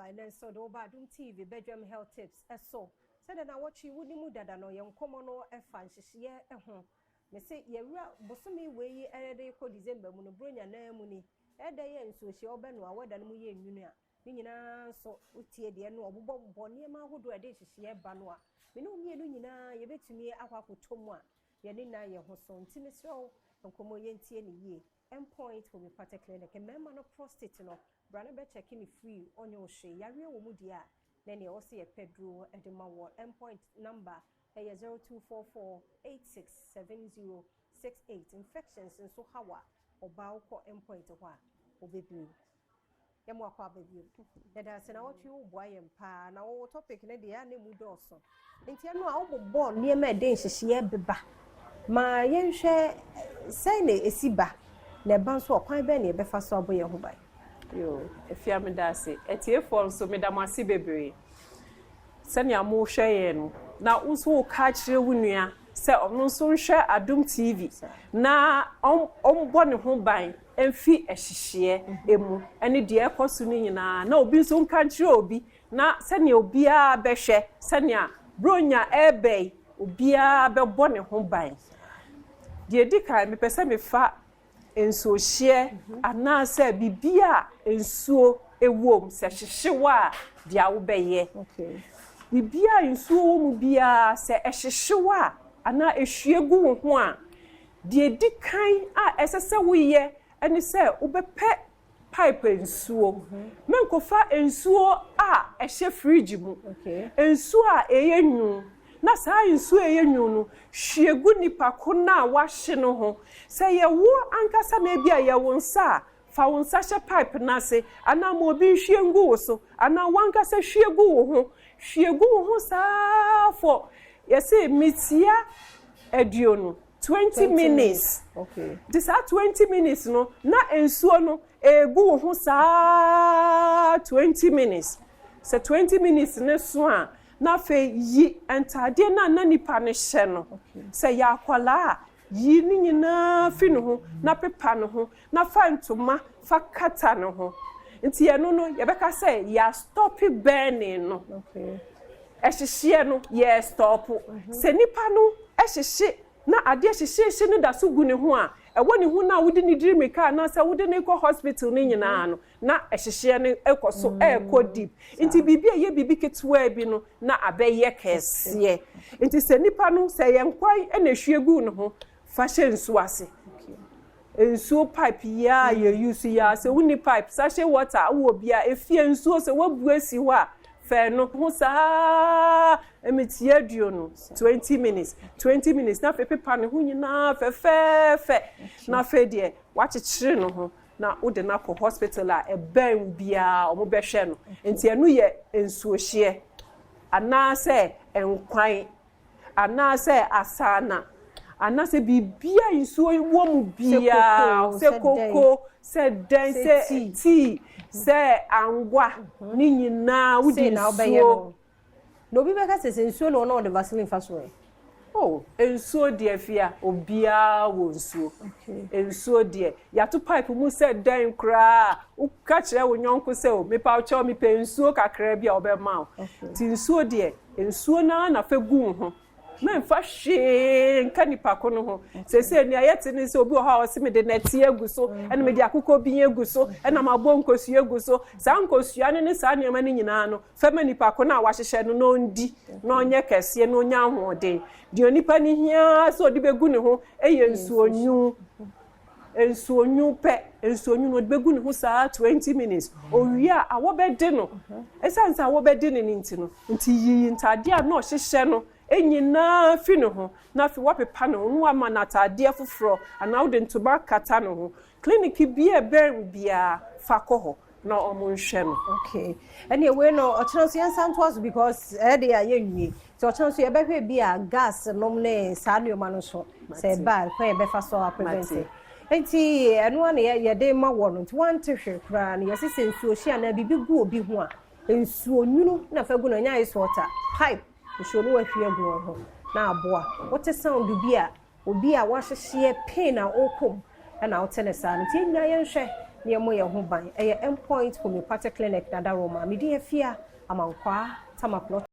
Ɛnɛ nso de woba Adom TV Bedwam Health Tips ɛso. Sɛdeɛ na wɔtwe wo ne mu dada no, yɛn nkɔmmɔ no ɛfa nhyehyeɛ ho. Mese yɛwura bosome wei yi ɛde kɔ December mu no, Buronya nan mu ni. Ɛda yɛ nsuohyɛ ɔbɛnoa wɛda no mu yɛ nwunu a, ne nyinaa nso wotie deɛ no ɔbobɔ bɔ nneɛma ahodoɔ a ɛde nhyehyeɛ ba no a, me ne wo mmienu nyinaa yɛbɛtumi akɔ akɔtɔ mu a yɛne nan yɛn ho so. Nti mesrɛ wo, nkɔmmɔ yɛntie ne yie. Endpoint Homeopathic Clinic, mmarima no prostate no, bra no bɛkyɛke ne free, ɔnyɛ wo hwee. Yareɛ wɔ mu deɛ a, na nea ɛwɔ sɛ yɛpɛ duro de ma wɔ. Endpoint number ɛyɛ 0244 867068. Infections nso haw a, ɔbaa, wokɔ Endpoint hɔ a, wobɛbie yɛmo akɔ aba bio. Yɛda ase na wɔtwe wo boa yɛn paa na wɔwɔ topic no deɛ a na mu dɔɔso, nti ɛno a wobobɔ nneɛma a ɛde nhyehyeɛ beba ma yɛnhwɛ sɛn na ɛsi ba, na ɛba nso ɔkwan bɛn na yɛbɛfa so abɔ yɛn ho ban. Yo, Efia, meda ase. Atiefoɔ nso, meda mo ase bebree sɛnea mohwɛ yɛn no, na wo nso woka kyerɛ wo nua sɛ ɔno nso nhwɛ Adom TV na ɔmbɔ ne ho ban mfi ɛhyehyeɛ emu ɛne deɛ ɛkɔ so no nyinaa, na obi nso nka nkyerɛ obi, na sɛnea obiara bɛhwɛ sɛnea Buronya ɛɛbɛn, obiara bɛbɔ ne ho ban. Deɛ di kan, mepɛ sɛ mefa nsuohyeɛ anaasɛ biribi a nsuo ɛwɔ mu, sɛ hyehyew a, deɛ wobɛyɛ. Biribi a nsuo wɔ mu biara, sɛ ɛhyehyew a anaa ehwie gu wo ho a, deɛ di kan a ɛsɛ sɛ woyɛ ɛne sɛ wobɛpɛ pipe nsuo. Menkɔfa nsuo a ɛhyɛ fridge mu, nsuo a ɛyɛ nwunu, na saa nsuo a ɛyɛ nwunu no, hwie gu nipa ko no a wahye no ho. Sɛ yɛwo ankasa na ebi a yɛwo nsa a, fa wo nsa hyɛ pipe n'ase anaa ma obi nhwie ngu wo so anaa wankasa hwie gu wo ho. Hwie gu wo ho saa for yɛsɛ mitia 20, 20 minutes. Nti saa 20 minutes no, na nsuo no egu wo ho saa 20 minutes. Sɛ 20 minutes ne so a, na afei yi ntaadeɛ no a na nipa no hyɛ no. Sɛ yɛ akwadaa a, yi ne nyinaa fi ne ho na pepa ne ho na fa ntoma fa kata ne ho. Nti ɛno no, yɛbɛka sɛ yɛa stop burning no. Ɛhyehyeɛ no, yɛ stop. Sɛ nipa no ɛhyehye na adeɛ hyehyehye no da so gu ne ho a, ɛwɔ ne ho no a, wode ne diri mirika anaasɛ wode ne kɔ hospital no nyinaa no, na ɛhyehyeɛ no ɛkɔ so ɛɛkɔ deep. Nti biribi a ɛyɛ biribi ketewa bi no na abɛyɛ kɛseɛ. Nti sɛ nipa no, sɛ yɛ nkwan ɛna ehwie gu ne ho, fa hyɛ nsuo ase. Nsuo pipe yi a yɛ use yi a, sɛ wonni pipe, sachet water wɔ bi a efie nsuo, sɛ wabu esi hɔ a, fɛn no ho saa emitia 20, 20 minutes, 20 minutes, na afei pepa ne ho nyinaa fɛfɛɛfɛ, na afei deɛ wakyekyere ne ho na wode no akɔ hospital a ɛbɛn wo biara, ɔmo bɛhwɛ no. Nti ɛno yɛ nsuohyeɛ anaasɛ nkwan anaasɛ asana anaasɛ biribi a nsuo wɔ mu biara, sɛ koko, sɛ dɛn, sɛ tea, sɛ angwa, ne nyinaa wode nsuo. Na obi bɛka sɛ nsuo na ɔna ɔde Vaseline fa so ɛ. Oh, nsuo deɛ fia, obiara wɔ nsuo. Nsuo deɛ, yàtò pipe mu sɛ dɛn koraa, woka kyerɛ wo nyɔnko sɛ, "O, mepa kyɛw, mepɛ nsuo kakra bi," a ɔbɛma wo. Ti nsuo deɛ, nsuo naa na fɛ gu wo ho. Mɛmfa hwee nka nipa ko no ho. Sese nea yɛte ne sɛ obi wɔ hɔ a ɔsi mede nɛte agu so, ɛna mede akokɔ bi agu so, ɛna mabɔ nkosua agu so. Saa nkosua no ne saa nneɛma no nyinaa no, fɛma nipa ko no a wahyehyɛ no na ɔndi na ɔnyɛ kɛseɛ na ɔnya ahoɔden. Deɛ onipa no hia sɛ ɔde bɛgu ne ho yɛ nsuo nyu, nsuo nyu pɛ. Nsuo nyu no, ɔde bɛgu ne ho saa 20 minutes. Owie a, awɔ bɛde no. Ɛsiane sɛ awɔ bɛde no ne nti no, nti yiyi ntaadeɛ a na ɔhyehyɛ no nyinaa fi ne ho, na afei wapepa ne ho na wama no ataadeɛ foforɔ anaa wode ntoma akata ne ho. Clinic bi a ɛbɛn biara, fa kɔ hɔ na ɔmo nhwɛ no. Okay, ɛnna wei no, ɔkyerɛ nso yɛn nsa ntoa so because ɛyɛ de a yɛnwie, nti ɔkyerɛ nso yɛbɛhwɛ bi a gas nom ne saa nneɛma no so, sɛ ɛba a, kwan yɛbɛfa so a prevent. Nti ɛno a na yɛde ma wɔ no, nti wante hwee koraa no, yɛsɛ sɛ nsuo hye anaa biribi gu obi ho a, nsuo nwunu na fa gu no, ɛnyɛ ice water. Pipe nsuo no, wahwie agu wɔn ho na aboa. Wote sound bi a, obi a wahyehyɛ pain a ɔrekɔ mu ɛna wote ne saa no. Nti yɛn nyinaa yɛnhwɛ. na yɛmmɔ yɛn ho ban. Ɛyɛ Endpoint Homeopathic Clinic na Daroma. Mede Afia Amankwaa Tamakloe.